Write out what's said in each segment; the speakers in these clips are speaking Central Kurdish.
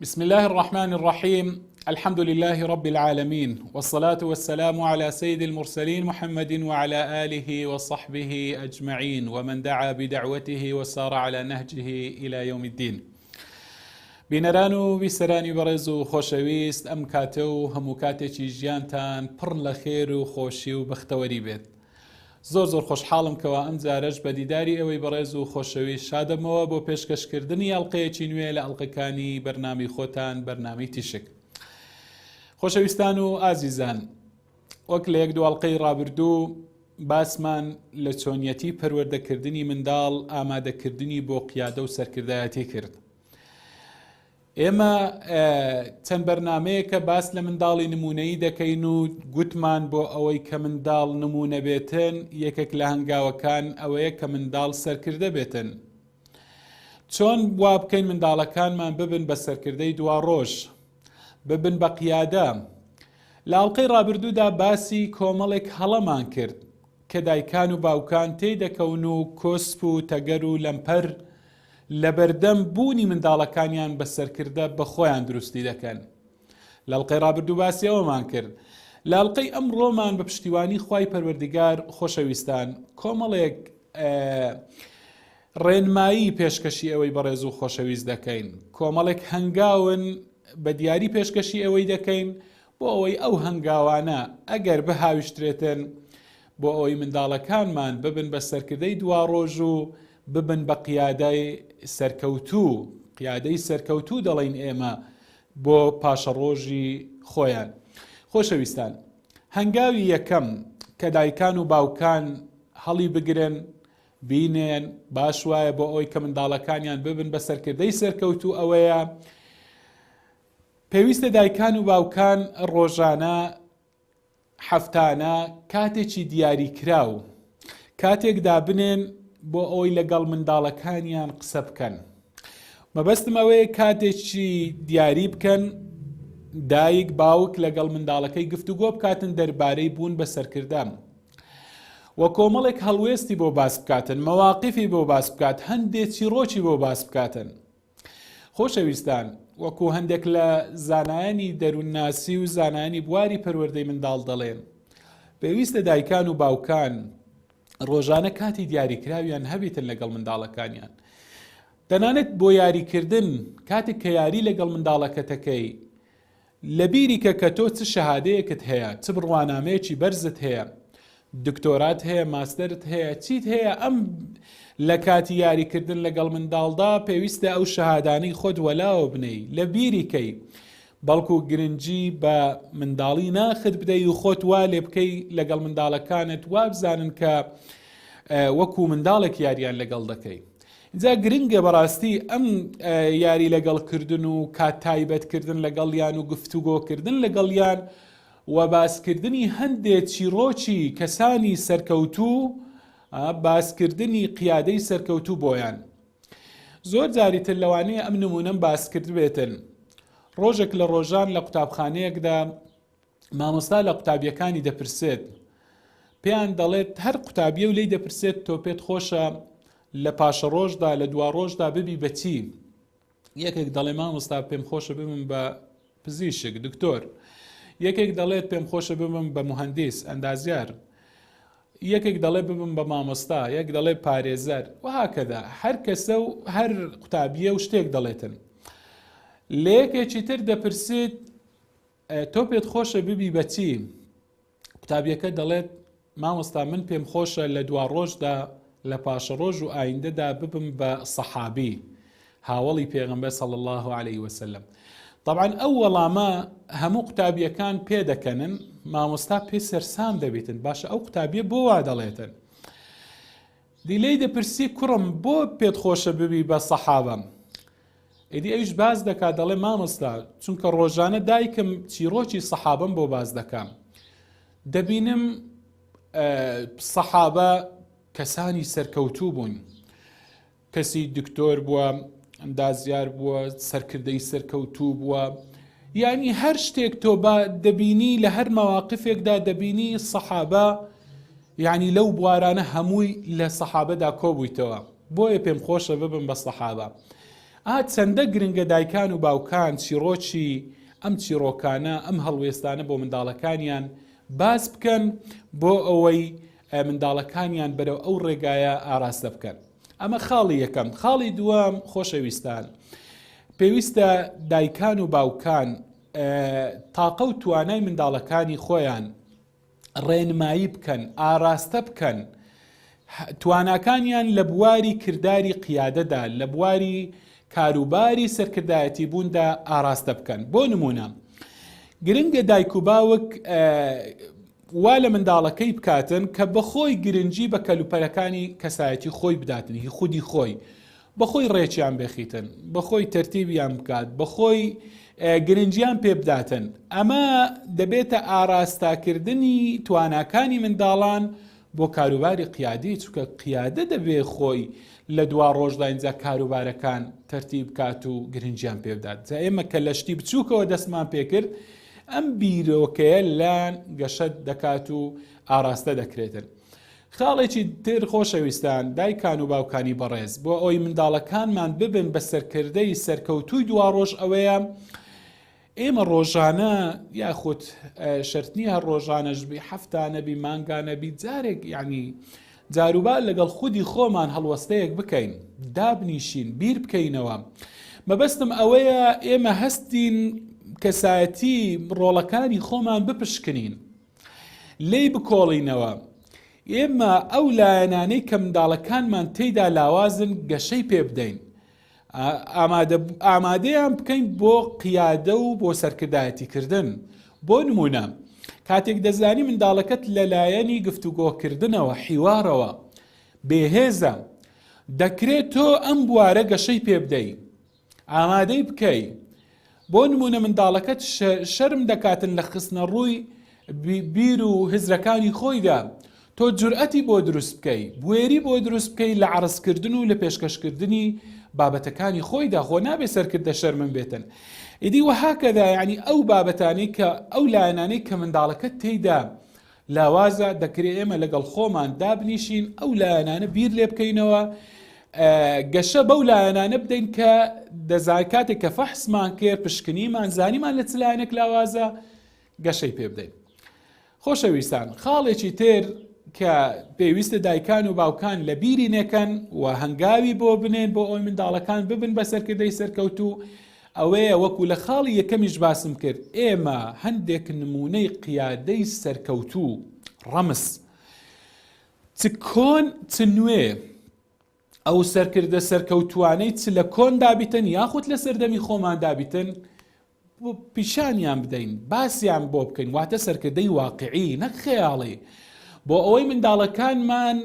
بسم الله الرحمن الرحيم الحمد لله رب العالمين والصلاة والسلام على سيد المرسلين محمد وعلى آله وصحبه أجمعين ومن دعا بدعوته وسار على نهجه إلى يوم الدين بینەران و بیسەرانی بەڕێز و خۆشەویست ئەم کاتە و هەموو کاتێکی ژیانتان پڕ لە خێر و خۆشی و بەختەوەری بێت زۆر زۆر خۆشحاڵم کەوا ئەم جارەش بە دیداری ئێوەی بەڕێز و خۆشەویست شادەبمەوە بۆ پێشکەشکردنی ئەڵقەیەکی نوێ لە ئەڵقەکانی بەرنامەی خۆتان بەرنامەی تیشک. خۆشەویستان و ئازیزان وەک لە یەک دوو ئەڵقەی ڕابردوو باسمان لە چۆنیەتی پەروەردەکردنی منداڵ ئامادەکردنی بۆ قیادە و سەرکردایەتی کرد. ئێمە چەند بەرنامەیەکە باس لە منداڵی نمونەیی دەکەین و گوتمان بۆ ئەوەی کە منداڵ نمونە بێتن یەکێک لە هەنگاوەکان ئەوەیە کە منداڵ سەرکردە بێتن. چۆن وا بکەین منداڵەکانمان ببن بە سەرکردەی دواڕۆژ، ببن بە قیادە؟ لە ئەڵقەی ڕابردوودا باسی کۆمەڵێک هەڵەمان کرد کە دایکان و باوکان تێی دەکەون و کۆسپ و تەگەر و لەمپەر لەبەردەم بوونی منداڵەکانیان بە سەرکردە بە خۆیان دروستی دەکەن. لە ئەڵقەی ڕابردوو باسی ئەوەمان کرد. لە ئەڵقەی ئەمڕۆمان بە پشتیوانی خوای پەروەردگار خۆشەویستان کۆمەڵێک ڕێنمایی پێشکەشی ئێوەی بەڕێز و خۆشەویست دەکەین. کۆمەڵێک هەنگاون بە دیاری پێشکەشی ئێوەی دەکەین بۆ ئەوەی ئەو هەنگاوانە ئەگەر بهاویشترێتن بۆ ئەوەی منداڵەکانمان ببن بە سەرکردەی دواڕۆژ و ببن بە قیادەی سەرکەوتوو، قیادەی سەرکەوتوو دەڵێین ئێمە بۆ پاشەڕۆژی خۆیان. خۆشەویستان هەنگاوی یەکەم کە دایکان و باوکان هەڵی بگرن بینێن باش وایە بۆ ئەوەی کە منداڵەکانیان ببن بە سەرکردەی سەرکەوتوو ئەوەیە پێویستە دایکان و باوکان ڕۆژانە هەفتانە کاتێکی دیاریکراو کاتێک دابنێن بۆ ئەوەی لەگەڵ منداڵەکانیان قسە بکەن مەبەستم ئەوەیە کاتێکی دیاری بکەن دایک باوک لەگەڵ منداڵەکەی گفتوگۆ بکاتن دەربارەی بوون بە سەرکردە و کۆمەڵێک هەڵوێستی بۆ باس بکاتن مەواقفی بۆ باس بکات هەندێک چیڕۆکی بۆ باس بکاتن خۆشەویستان وەکو هەندێک لە زانایانی دەروونناسی و زانایانی بواری پەروەردەی منداڵ دەڵێن پێویستە دایکان و باوکان ڕۆژانە کاتی دیاریکراویان هەبیتن لەگەڵ منداڵەکانیان تەنانەت بۆ یاریکردن کاتێک کە یاری لەگەڵ منداڵەکەتەکەی لەبیری کە کە تۆ چ شەهادەیەکت هەیە، چ بڕوانامەیەکی بەرزت هەیە، دکتۆرات هەیە، ماستەرت هەیە، چیت هەیە، ئەم لە کاتی یاریکردن لەگەڵ منداڵدا پێویستە ئەو شەهادانەی خۆت وەلاوە بنێی، لەبیری کەی، بەڵکو گرنگی بە منداڵی ناخت بدەی و خۆت وا لێ بکەی لەگەڵ منداڵەکانت وابزانن کە وەکو منداڵێک یاریان لەگەڵ دەکەی. جا گرنگە بەڕاستی ئەم یاری لەگەڵ کردن و کات تایبەت کردن لەگەڵیان و گفتوگۆ کردن لەگەڵیان و باسکردنی هەندێ چیڕۆکی کەسانی سەرکەوتوو باسکردنی قیادەی سەرکەوتوو بۆیان زۆر جاری تر لەوانەیە ئەم نمونەم باس کردبێتن ڕۆژێک لە ڕۆژان لە قوتابخانەیەکدا مامۆستا لە قوتابیەکانی دەپرسێت پێیان دەڵێت هەر قوتابیە و لی دەپرسێت تۆ پێت خۆشە لە پاشەڕۆژدا لە دواڕۆژدا ببی بەچی یەکێک دەڵێ مامۆستا پێم خۆشە ببم بە پزیشک دکتۆر یەکێک دەڵێت پێم خۆشە ببم بە مهندس ئەندازیار یەکێک دەڵێ ببم بە مامۆستا یەک دەڵێ پارێزەر وهکذا هەر کەسە و هەر قوتابیە و شتێک دەڵێتن لە یەکێکی تر دەپرسیت تۆ پێت خۆشە ببی بە چی؟ قوتابیەکە دەڵێت، مامۆستا من پێم خۆشە لە دواڕۆژدا لە پاشەڕۆژ و ئایندەدا ببم بە سەحابی، هاوەڵی پێغەمبەر صلی اللە علیه وسلم. طبعا ئەو وەڵامە هەموو قوتابیەکان پێدەکەنن، مامۆستا پێ سەرسام دەبیتن، باشە ئەو قوتابیە بۆ وا دەڵێتن؟ دی لێی دەپرسی کوڕم بۆ پێت خۆشە ببی بە سەحابە؟ ئیدی ئەویش باس دەکات دەڵێ مامۆستا چونکە ڕۆژانە دایکم چیڕۆکی سەحابەم بۆ باس دەکام دەبینم سەحابە کەسانی سەرکەوتوو بوون کەسی دکتۆر بووە ئەندازیار بووە سەرکردەی سەرکەوتوو بووە یعنی هەر شتێک تۆ با دەبینی لە هەر مەواقفێکدا دەبینی سەحابە یعنی لەو بوارانە هەمووی لە سەحابەدا کۆبوویتەوە بۆیە پێم خۆشە ببم بە سەحابە. ئا چەندە گرنگە دایکان و باوکان چیڕۆکی ئەم چیڕۆکانە، ئەم هەڵوێستانە بۆ منداڵەکانیان باس بکەن بۆ ئەوەی منداڵەکانیان بەرەو ئەو ڕێگایە ئاراستە بکەن. ئەمە خاڵی یەکەم. خاڵی دووەم خۆشەویستان پێویستە دایکان و باوکان تاقە و توانای منداڵەکانی خۆیان ڕێنمایی بکەن، ئاراستە بکەن، تواناکانیان لە بواری کرداری قیادەدا، لە بواری کاروباری سەرکردایەتی بووندا ئاراستە بکەن. بۆ نموونە گرنگە دایک و باوک وا لە منداڵەکەی بکاتن کە بەخۆی گرنگی بە کەلوپەلەکانی کەسایەتی خۆی بداتن، هی خودی خۆی، بەخۆی ڕێکیان بخیتن، بەخۆی تەرتیبیان بکات، بەخۆی گرنگیان پێ بداتن، ئەمە دەبێتە ئاراستاکردنی تواناکانی منداڵان بۆ کاروباری قیادی، چونکە قیادە دەبێ خۆی لە دوا ڕۆژدا ئینجا کاروبارەکان تەرتیب بکات و گرنگیان پێ بدات. جا ئێمە کە لە شتی بچووکەوە دەستمان پێکرد ئەم بیرۆکەیە لایان گەشە دەکات و ئاراستە دەکرێتن. خاڵێکی تر خۆشەویستان، دایکان و باوکانی بەڕێز، بۆ ئەوەی منداڵەکانمان ببن بە سەرکردەی سەرکەوتووی دواڕۆژ ئەوەیە ئێمە ڕۆژانە یاخود شەرت نییە هەر ڕۆژانەش بی هەفتانە بی مانگانە بی جارێک یعنی جاروبار لەگەڵ خودی خۆمان هەڵوەستەیەک بکەین دابنیشین بیر بکەینەوە مەبەستم ئەوەیە ئێمە هەستین کەسایەتی ڕۆڵەکانی خۆمان بپشکنین لێی بکۆڵینەوە. ئێمە ئەو لایەنانەی کە منداڵەکانمان تێیدا لاوازن گەشەی پێ بدەین. ئامادەیان بکەین بۆ قیادە و بۆ سەرکردایەتیکردن. بۆ نموونە کاتێک دەزانی منداڵەکەت لە لایەنی گفتوگۆکردنەوە، حیوارەوە، بێهێزە، دەکرێت تۆ ئەم بوارە گەشەی پێ بدەی. ئامادەی بکەی بۆ نمونە منداڵەکەت شەرم دەکاتن لە خستنە ڕووی بیر و هزرەکانی خۆیدا تۆ جورئەتی بۆ دروست بکەی بوێری بۆ دروست بکەی لە عەرزکردن و لە پێشکەشکردنی بابەتەکانی خۆیدا خۆ نابێ سەرکردە شەرمن بێتن ئیدی وەهاکەدا یعنی ئەو بابەتانەی کە ئەو لایەنانەی کە منداڵەکەت تێیدا لاوازە، دەکرێ ئێمە لەگەڵ خۆمان دابنیشین ئەو لایەنانە بیر لێ بکەینەوە، گەشە بەو لایەنانە بدەین کە دەزان کاتێک کە فەحسمان کرد پشکنیمان زانیمان لە چ لایەنێک لاوازە گەشەی پێ بدەین. خۆشەویستان خاڵێکی تر کە پێویستە دایکان و باوکان لە بیری نەکەن و هەنگاوی بۆ بنێن بۆ ئەوی منداڵەکان ببن بە سەرکردەی سەرکەوتوو ئەوەیە وەکو لە خاڵی یەکەمیش باسم کرد ئێمە هەندێک نموونەی قیادەی سەرکەوتوو، ڕەمز، چ کۆن چ نوێ، ئەو سەرکردە سەرکەوتووانەی چ لە کۆندا بیتن یاخود لە سەردەمی خۆماندا بیتن پیشانیان بدەین باسیان بۆ بکەین واتە سەرکردەی واقعی نەک خەیاڵی بۆ ئەوەی منداڵەکانمان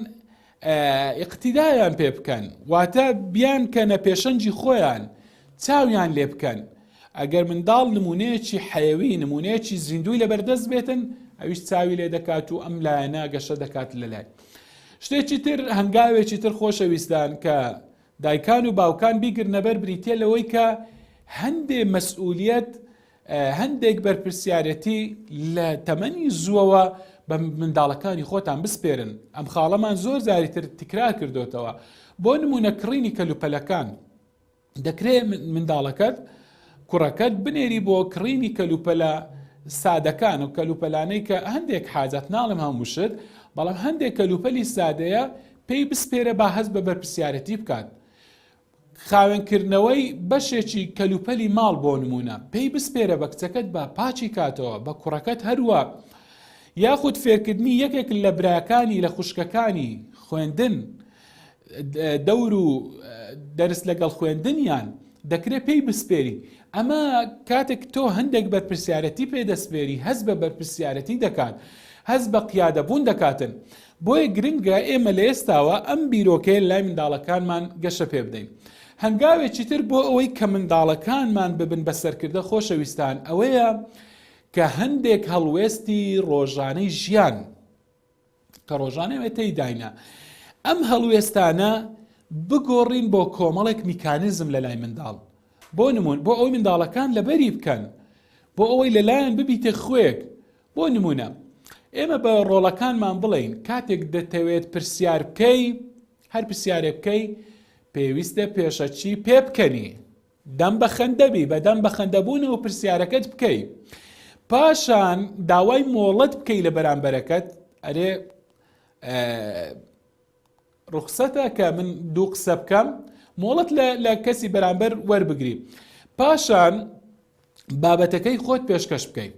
ئیقتیدایان پێ بکەن واتە بیانکەنە پێشەنگی خۆیان چاویان لێ بکەن ئەگەر منداڵ نمونەیەکی حەیەوی نمونەیەکی زیندوی لەبەردەست بێتن ئەویش چاوی لێ دەکات و ئەم لایەنە گەشە دەکات لەلای شتێکی تر هەنگاوێکی تر خۆشەویستان کە دایکان و باوکان بیگرنەبەر بریتە لەوەی کە هەندێ مەسئولیت هەندێک بەرپرسیارێتی لە تەمەنی زووەوە بە منداڵەکانی خۆتان بسپێرن، ئەم خاڵەمان زۆر جاری تر تکرار کردۆتەوە، بۆ نموونە کڕینی کەلوپەلەکان، دەکرێت منداڵەکەت کوڕەکەت بنێری بۆ کڕینی کەلوپەلە سادەکان و کەلوپەلانەی کە هەندێک حاجات ناڵێم هەموو شت بەڵام هەندێک کەلوپەلی سادەیە پێی بسپێرە با هەست بە بەرپرسیارەتی بکات خاوێنکردنەوەی بەشێکی کەلوپەلی ماڵ بۆ نموونە پێی بسپێرە بە کچەکەت با پاکی کاتەوە بە کوڕەکەت هەروا یاخود فێرکردنی یەکێک لە براکانی لە خوشکەکانی خوێندن دەور و دەرس لەگەڵ خوێندنیان دەکرێت پێی بسپێری ئەمە کاتێک تۆ هەندێک بەرپرسیارەتی پێ دەسپێری هەست بە بەرپرسیارەتی دەکات هەست بە قیادەبوون دەکاتن بۆیە گرنگە ئێمە لە ئێستاوە ئەم بیرۆکەیە لای منداڵەکانمان گەشە پێ بدەین. هەنگاوێکی تر بۆ ئەوەی کە منداڵەکانمان ببن بە سەرکردە خۆشەویستان ئەوەیە کە هەندێک هەڵوێستی ڕۆژانەی ژیان کە ڕۆژانە ئێمە تێیداینە ئەم هەڵوێستانە بگۆڕین بۆ کۆمەڵێک میکانیزم لە لای منداڵ بۆ نمون بۆ ئەوەی منداڵەکان لەبەری بکەن بۆ ئەوەی لەلایەن ببیتە خوێک بۆ نموونە ئێمە بە ڕۆڵەکانمان بڵێین کاتێک دەتەوێت پرسیار بکەی هەر پرسیارێک بکەی پێویستە پێشەکی پێ بکەنی. دەم بە خەندە بی، بە دەم بە خەندەبوونەوە پرسیارەکەت بکەی. پاشان داوای مۆڵەت بکەی لە بەرامبەرەکەت، ئەرێ ڕوخسەتە کە من دوو قسە بکەم، مۆڵەت لە کەسی بەرامبەر وەربگری. پاشان بابەتەکەی خۆت پێشکەش بکەی.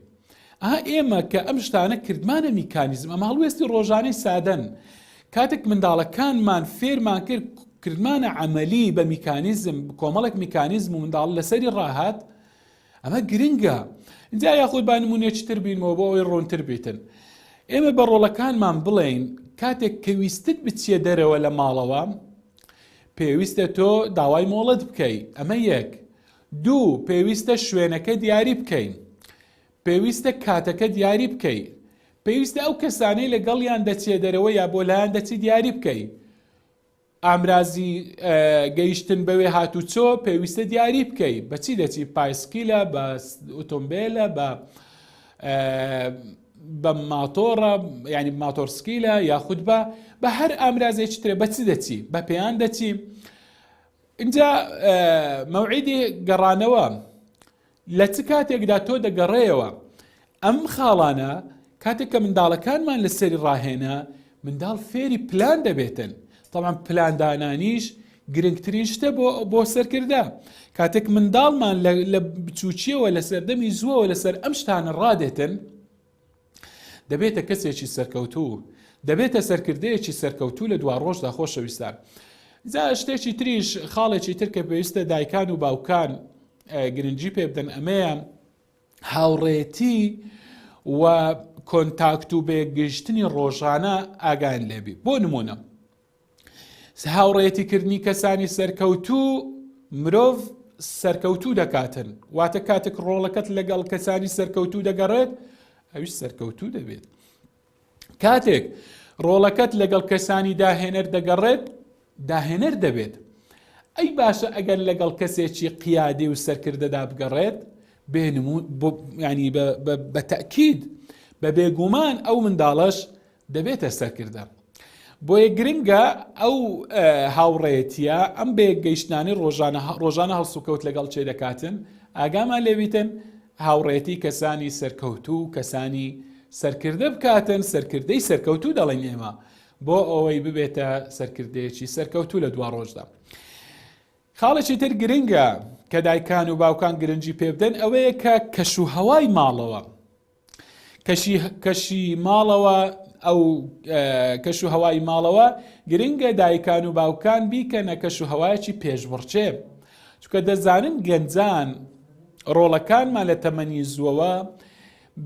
ئەها ئێمە کە ئەم شتانە کردمانە میکانیزم، ئەمە هەڵوێستی ڕۆژانەی سادەن. کاتێک منداڵەکانمان فێرمان کرد، کردمانە عەمەلی بە میکانیزم، کۆمەڵێک میکانیزم و منداڵ لەسەری ڕاهات، ئەمە گرنگە. جا یاخود با نمونەیەکی تر بینمەوە بۆ ئەوەی ڕوونتر بیتن. ئێمە بە ڕۆڵەکانمان بڵێین کاتێک کە ویستت بچیە دەرەوە لە ماڵەوە، پێویستە تۆ داوای مۆڵەت بکەی، ئەمە یەک. دوو، پێویستە شوێنەکە دیاری بکەین. پێویستە کاتەکە دیاری بکەی. پێویستە ئەو کەسانەی لەگەڵیان دەچیە دەرەوە یا بۆ لایان دەچی دیاری بکەی. ئامرازی گەیشتن بەوێ هاتوچۆ پێویستە دیاری بکەی. بە چی دەچی؟ پایسکیلە، بە ئۆتۆمبێلە، بە بە ماتۆڕە یانی ماتۆرسکیلە یاخود بە بە هەر ئامرازێکی ترە بە چ دەچی؟ بە پێیان دەچی. ئینجا مەوعیدی گەڕانەوە لە چ کاتێکدا تۆ دەگەڕێیەوە؟ ئەم خاڵانە کاتێک کە منداڵەکانمان لەسەری ڕاهێنا منداڵ فێری پلان دەبێتن تەبعەن پلاندانانیش گرنگترین شتە بۆ بۆ سەرکردە کاتێک منداڵمان لە بچووکیەوە لە سەردەمی زووەوە لەسەر ئەم شتانە ڕادێتن دەبێتە کەسێکی سەرکەوتوو، دەبێتە سەرکردەیەکی سەرکەوتوو لە دواڕۆژدا خۆشەویستان. جا شتێکی تریش خاڵێکی تر کە پێویستە دایکان و باوکان گرنگی پێ بدەن ئەمەیە هاوڕێتی و کۆنتاکت و بەیەکگەیشتنی ڕۆژانە ئاگایان لێبی بۆ نمونە هاوڕێیەتی کردنی کەسانی سەرکەوتوو مرۆڤ سەرکەوتوو دەکاتن واتە کاتێک ڕۆڵەکەت لەگەڵ کەسانی سەرکەوتوو دەگەڕێت ئەویش سەرکەوتوو دەبێت کاتێک ڕۆڵەکەت لەگەڵ کەسانی داهێنەر دەگەڕێت داهێنەر دەبێت ئەی باشە ئەگەر لەگەڵ کەسێکی قیادی و سەرکردەدا بگەڕێت ینی بە تەکید بە بێگومان ئەو منداڵەش دەبێتە سەرکردە. بۆیە گرنگە ئەو هاوڕێیەتیە ئەم بەیەکگەیشتنانەی ڕۆژانە ڕۆژانە هەڵسوکەوت لەگەڵ چێ دەکاتن ئاگامان لێبیتن هاوڕێتی کەسانی سەرکەوتوو کەسانی سەرکردە بکاتن سەرکردەی سەرکەوتوو دەڵێن ئێمە بۆ ئەوەی ببێتە سەرکردەیەکی سەرکەوتوو لە دوا ڕۆژدا. خاڵێکی تر گرنگە کە دایکان و باوکان گرنگی پێبدەن ئەوەیە کە کەش و هەوای ماڵەوە کەشی کەشی ماڵەوە ئەو کەش و هەوای ماڵەوە گرنگە دایکان و باوکان بیکەنە کەش و هەوایەکی پێشبڕکێ چونکە دەزانن گەنجان ڕۆڵەکانمان لە تەمەنی زووەوە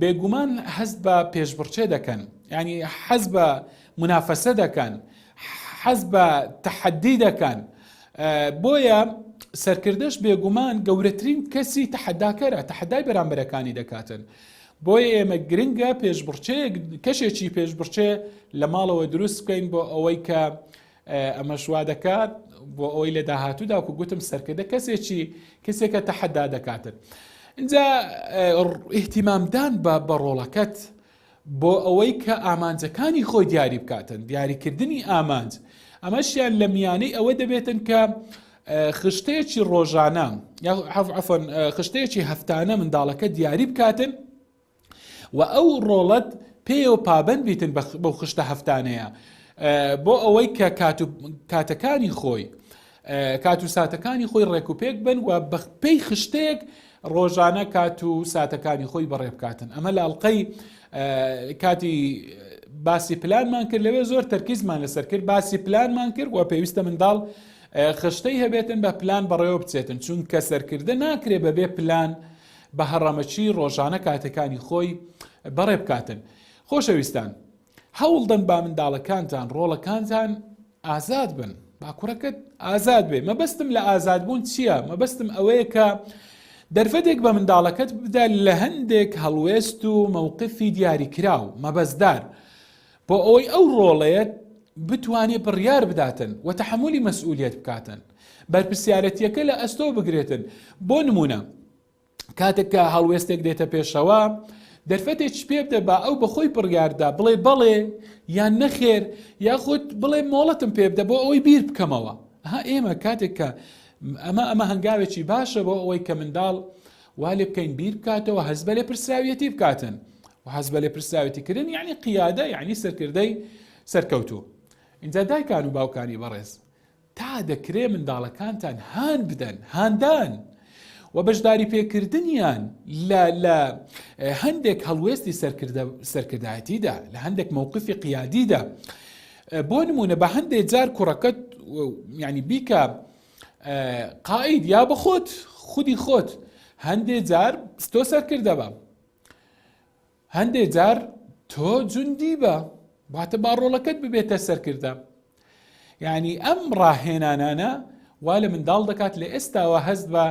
بێگومان هەست بە پێشبڕکێ دەکەن ینی حەز بە منافەسە دەکەن حەز بە تەحەدی دەکەن بۆیە سەرکردەش بێگومان گەورەترین کەسی تەحەداکەرە تەحەدای بەرامبەرەکانی دەکاتن بۆیە ئێمە گرنگە پێشبڕکێ کەشێکی پێشبڕکێ لە ماڵەوە دروست بکەین بۆ ئەوەی کە ئەمەش وا دەکات بۆ ئەوەی لە داهاتوودا وەکو گوتم سەرکردە کەسێکی کەسێکە تەحەدا دەکاتن اینجا ئیهتیمامدان بە بە ڕۆڵەکەت بۆ ئەوەی کە ئامانجەکانی خۆی دیاری بکاتن، دیاریکردنی ئامانج، ئەمەشیان لە میانەی ئەوە دەبێتن کە خشتەیەکی ڕۆژانە عەفوەن خشتەیەکی هەفتانە منداڵەکە دیاری بکاتن و ئەو ڕۆڵەت پێیەوە پابند بیتن بەو خشتە هەفتانەیە بۆ ئەوەی کە کاتەکانی خۆی کات و ساتەکانی خۆی ڕێکوپێک بن و پێی خشتەیەک ڕۆژانە کات و ساتەکانی خۆی بەڕێ بکاتن ئەمە لە ئەڵلقەی کاتی باسی پلانمان کرد لەوێ زۆر تەرکیزمان لەسەر کرد باسی پلانمان کرد و پێویستە منداڵ خشتەی هەبێتن بە پلان بەڕێوە بچێتن چونکە سەرکردە ناکرێ بەبێ پلان بە هەڕەمەکی ڕۆژانە کاتەکانی خۆی بەڕێ بکاتن خۆشەویستان هەوڵدەن با منداڵەکانتان، ڕۆڵەکانتان ئازاد بن، با کوڕەکەت ئازاد بێ. مەبەستم لە ئازادبوون چییە؟ مەبەستم ئەوەیە کە دەرفەتێک بە منداڵەکەت بدە لە هەندێک هەڵوێست و مەوقفی دیاریکراو، مەبەستدار، بۆ ئەوەی ئەو ڕۆڵەیەت بتوانێ بڕیار بداتن و تەحەمولی مەسئولیەت بکاتن، بەرپرسیارەتییەکە لە ئەستۆ بگرێتن. بۆ نموونە. کاتێک کە هەڵوێستێک دێتە پێشەوە دەرفەتێکی پێ بدە با ئەو بەخۆی بڕیاردا بڵێ بەڵێ یان نەخێر یاخود بڵێ مۆڵەتم پێ بدە بۆ ئەوەی بیر بکەمەوە ها ئێمە کاتێک کە ئەمە ئەمە هەنگاوێکی باشە بۆ ئەوەی کە منداڵ وا لێ بکەین بیر بکاتەوە هەست بە لێپرسراویەتی بکاتن و هەست بە لێپرسراوێتی کردن یعنی قیادە یعنی سەرکردەی سەرکەوتوو اینجا دایکان و باوکانی بەڕێز تا دەکرێ منداڵەکانتان هان بدەن، هاندان و بەشداری پێکردنیان لە لە هەندێک هەڵوێستی سەرکردە سەرکردایەتیدا لە هەندێک مەوقفی قیادیدا بۆ نمونە بە هەندێک جار کوڕەکەت یعنی بیکە قائید یا بە خۆت خودی خۆت هەندێک جار تۆ سەرکردە بە هەندێ جار تۆ جوندی بە واتە با ڕۆڵەکەت ببێتە سەرکردە یعنی ئەم ڕاهێنانانە وا لە منداڵ دەکات لە ئێستاوە هەست بە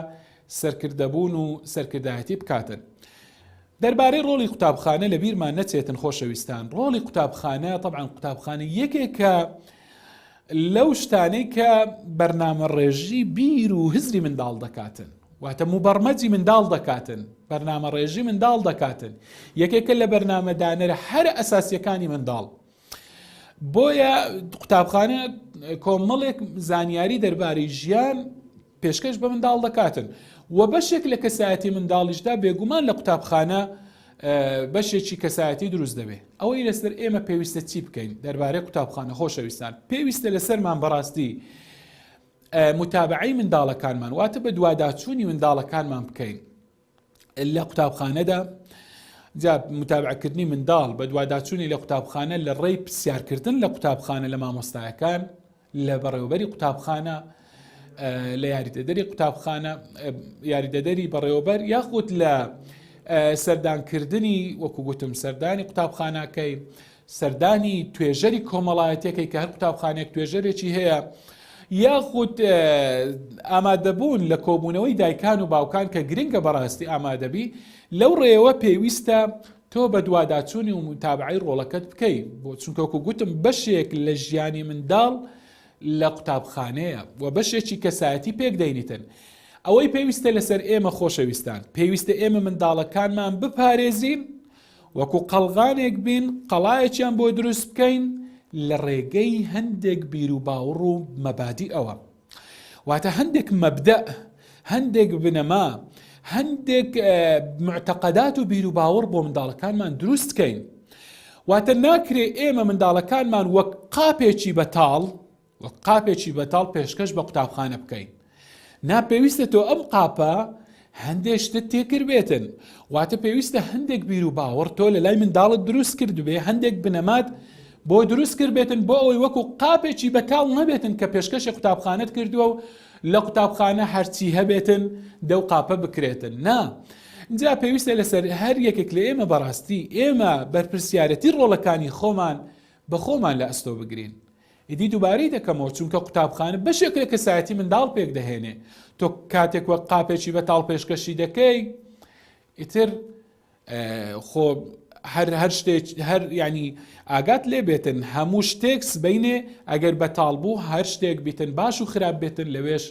سەرکردەبوون و سەرکردایەتی بکاتن. دەربارەی ڕۆڵی قوتابخانە لە بیرمان نەچێتن خۆشەویستان ڕۆڵی قوتابخانە طبعا قوتابخانە یەکێکە لەو شتانەی کە بەرنامە ڕێژی بیر و هزری منداڵ دەکاتن واتە موبەڕمەجی منداڵ دەکاتن بەرنامە ڕێژی منداڵ دەکاتن یەکێکە لە بەرنامەدانەرە هەرە ئەساسیەکانی منداڵ بۆیە قوتابخانە کۆمەڵێک زانیاری دەربارەی ژیان پێشکەش بە منداڵ دەکاتن و بەشێک لە کەسایەتی منداڵیشدا بێگومان لە قوتابخانە بەشێکی کەسایەتی دروست دەبێت ئەوەی لەسەر ئێمە پێویستە چی بکەین دەربارەی قوتابخانە خۆشەویستان پێویستە لەسەرمان بەڕاستی متابعەی منداڵەکانمان واتە بە دوواداچوونی منداڵەکانمان بکەین لە قوتابخانەدا جا متابعکردنی منداڵ بە دوواداچوونی لە قوتابخانە لە ڕێی پرسیارکردن لە قوتابخانە لە مامۆستایەکان لە بەڕێوەبەری قوتابخانە لە یاریدەدەری قوتابخانە یاریدەدەری بەڕێوەبەر یاخود لە سەردانکردنی وەکو گوتم سەردانی قوتابخانەکەی سەردانی توێژەری کۆمەڵایەتەکەی کە هەر قوتابخانێک توێژەرێکی هەیە یاخود ئامادەبوون لە کۆبوونەوەی دایکان و باوکان کە گرنگە بەڕاستی ئامادەبی لەو ڕێوە پێویستە تۆ بەدواداچوونی و متابعەی ڕۆڵەکەت بکەی بۆ چونکە وەکو گوتم بەشێک لە ژیانی منداڵ لە قوتابخانەیە و بەشێکی کەسایەتی پێک دەینیتن ئەوەی پێویستە لەسەر ئێمە خۆشەویستان پێویستە ئێمە منداڵەکانمان بپارێزین وەکو قەڵغانێک بین قەڵایەکیان بۆ دروست بکەین لە ڕێگەی هەندێک بیر و باوەڕ و مەبادی ئەوە واتە هەندێک مەبدەء، هەندێک بنەما، هەندێک معتەقەدات و بیروباوەڕ بۆ منداڵەکانمان دروست کەین. واتە ناکرێ ئێمە منداڵەکانمان وەک قاپێکی بەتاڵ وەک قاپێکی بەتاڵ پێشکەش بە قوتابخانە بکەین. نا پێویستە تۆ ئەم قاپە هەندێک شتت تێکردبێتن واتە پێویستە هەندێک بیر و باوەڕ تۆ لە لای منداڵت دروست کردبێ هەندێک بنەمات بۆ دروست کردبێتن بۆ ئەوەی وەکو قاپێکی بەتاڵ نەبێتن کە پێشکەشی قوتابخانەت کردووە و لە قوتابخانە هەرچی هەبێتن دەو قاپە بکرێتن نا جا پێویستە لەسەر هەر یەکێک لە ئێمە بەڕاستی ئێمە بەرپرسیارەتی ڕۆڵەکانی خۆمان بە خۆمان لە ئەستۆ بگرین ئیدی دووبارەی دەکەمەوە چونکە قوتابخانە بەشێک لە کەسایەتی منداڵ پێک دەهێنێ تۆ کاتێک وەک قاپێکی بەتاڵ پێشکەشی دەکەی ئیتر خۆ هەر هەر شتێک هەر ینی ئاگات لێ بێتن هەموو شتێک سبینێ ئەگەر بەتاڵ بوو هەر شتێک بیتن باش و خراپ بێتن لەوێش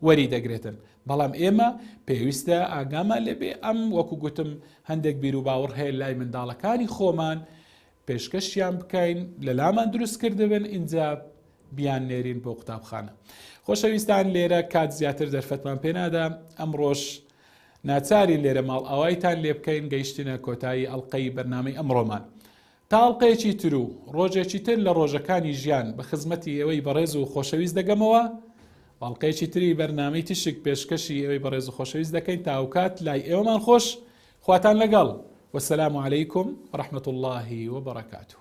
وەری دەگرێتن بەڵام ئێمە پێویستە ئاگامان لێبێ ئەم وەکو گوتم هەندێک بیر و باوەڕ هەیە لای منداڵەکانی خۆمان پێشکەشیان بکەین لەلامان دروست کردبن ئینجا بیان نێرین بۆ قوتابخانە خۆشەویستان لێرە کات زیاتر دەرفەتمان پێنادا ئەمڕۆش ناچارین لێرە ماڵ ئاوایتان لێ بکەین گەیشتینە کۆتایی ئەڵلقەی بەرنامەی ئەمڕۆمان تا ئەڵلقەیەکی تر و ڕۆژێکی تر لە ڕۆژەکانی ژیان بە خزمەتی ئێوەی بەڕێز و خۆشەویست دەگەمەوە ئەڵلقەیەکی تری بەرنامەی تیشک پێشکەشی ئێوەی بەڕێز و خۆشەویست دەکەین تا ئەوکات لای ئێوەمان خۆش خواتان لەگەڵ والسلام علیکم ورحمة اللە وبرکاته.